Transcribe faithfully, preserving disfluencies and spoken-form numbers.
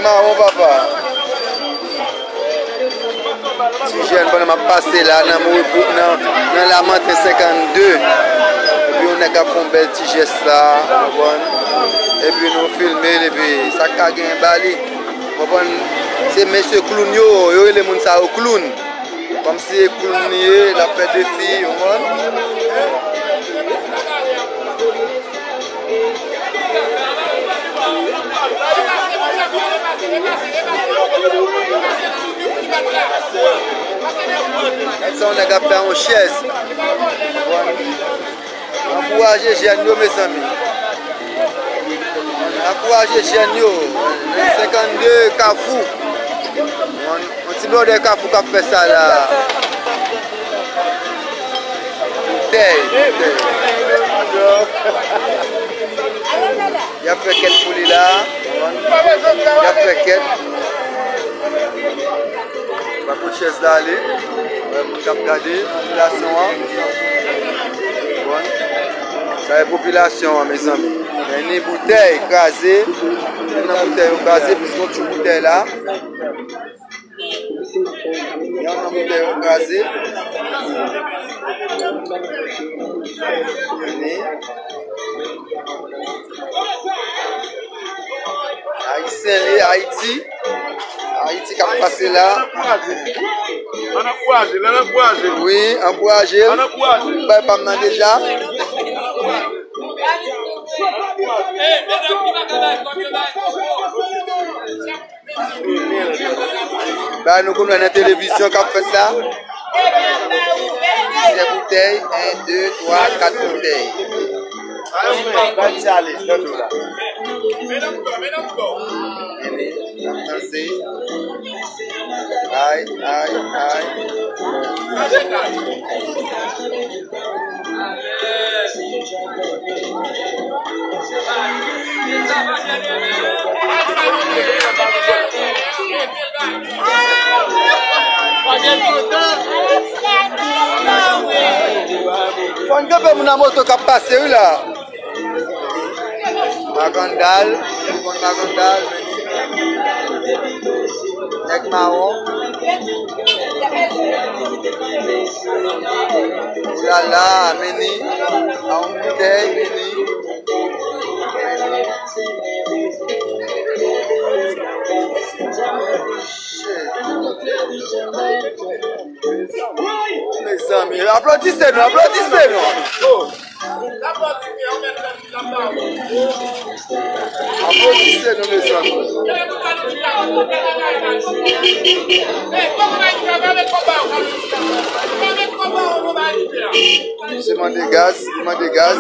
Mawon, papa. Ti jèn, pandan m ap pase la, nan Moripo, nan, nan Lamanten senkannde. Epi yon nèg ap fè yon bèl ti jès la, w konprann? Epi nou filme l, epi sa k ka genyen ba li. W konprann? Se mesye kloun yo, yo rele moun sa yo kloun. Kòmsi se kloun li ye, l ap fè defi, w konprann? Gad sa yon nèg ap fè yon chèz. Ankouraje jèn yo, mezanmi. Ankouraje jèn yo. Senkannde Kafou. Yon ti blòdè Kafou k ap fè sa la. Boutèy, boutèy. Y ap fè kèt pou li la. Y ap fè kèt. Pa kot chèz la ale. Wè, moun k ap gade, popilasyon an. Bon. Sa e popilasyon an, mezanmi. Men ni boutèy kraze. Ni nan boutèy yo kraze, plis yon ti boutèy la. Yon nan boutèy yo kraze. Vini. Ayisyen li, Ayiti. Ayiti k ap pase la. Ann ankouraje l, ann ankouraje l. Wi, ankouraje l. Ann ankouraje l. Bay pa m nan deja. Ba nou konn wè nan televizyon k ap fèt la. Plizyè boutèy, en, de, twa, kat boutèy. Danse. Ay, ay, ay. Fò n kenbe moun nan moto k ap pase wi la. Magandal, nou konn Magandal, nèg mawon. Oulala, meni, a yon boutèy, meni. Shit. Mezanmi, aplodise nou, aplodise nou. Aplodise nou, mezanmi. Misye mande gaz, li mande gaz.